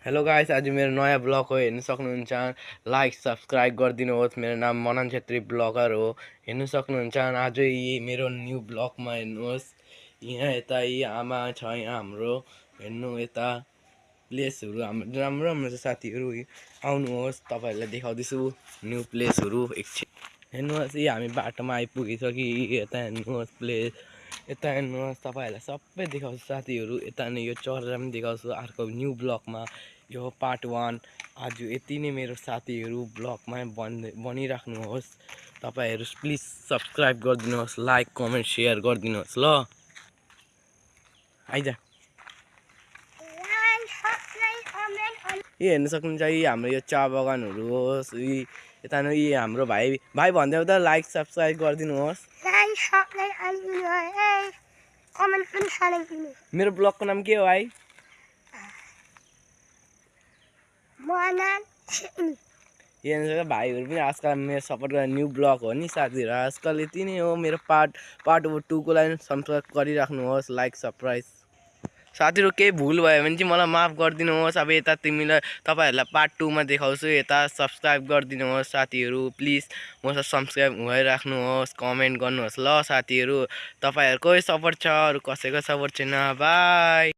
Hello guys, आज मेरो नयाँ ब्लग हो, हेर्न सक्नुहुन्छ। लाइक सब्सक्राइब गरिदिनुहोस्। मेरो नाम मनन छेत्री ब्लगर हो, हेर्न सक्नुहुन्छ। आज यी मेरो न्यू ब्लगमा हेर्नुहोस्। यहाँ यता यी आमा छ, यहाँ हाम्रो हेर्नु यता प्लेसहरू हाम्रो राम्रो राम्रो छ। साथीहरू आउनुहोस्, तपाईँहरूलाई देखाउँदैछु न्यू प्लेसहरू। एकछिन हेर्नुहोस्, यी हामी बाटोमा आइपुगिसकि यता हेर्नुहोस् प्लेस। यता हेर्नुहोस्, तपाईँहरूलाई सबै देखाउँछु साथीहरू। यता नै यो चरेर पनि देखाउँछु अर्को न्यू ब्लगमा। यो पार्ट 1। आज यति नै मेरो साथीहरू ब्लगमा बनिराख्नुहोस्। तपाईँहरू प्लिज सब्सक्राइब गरिदिनुहोस्, लाइक कमेन्ट सेयर गरिदिनुहोस् ल। आइज यी हेर्न सक्नुहुन्छ, यी हाम्रो यो चिया बगानहरू होस्। यता नै यी हाम्रो भाइ भन्दै त लाइक सब्सक्राइब गरिदिनुहोस्। मेरो ब्लगको नाम के हो भाइ? हेर्नु भाइहरू पनि आजकल मेरो सपोर्ट गर्ने न्यू ब्लग हो नि साथीहरू। आजकल यति नै हो। मेरो पार्ट 2 को लागि सब्सक्राइब गरिराख्नुहोस्, लाइक सब्सक्राइब। साथीहरू केही भुल भयो भने चाहिँ मलाई माफ गरिदिनुहोस्। अब यता तपाईँहरूलाई पार्ट 2 मा देखाउँछु। यता सब्सक्राइब गरिदिनुहोस् साथीहरू, प्लिज म सब्सक्राइब भइराख्नुहोस्, कमेन्ट गर्नुहोस् ल साथीहरू। तपाईँहरूकै सपोर्ट छ, अरू कसैको सपोर्ट छैन। बाई।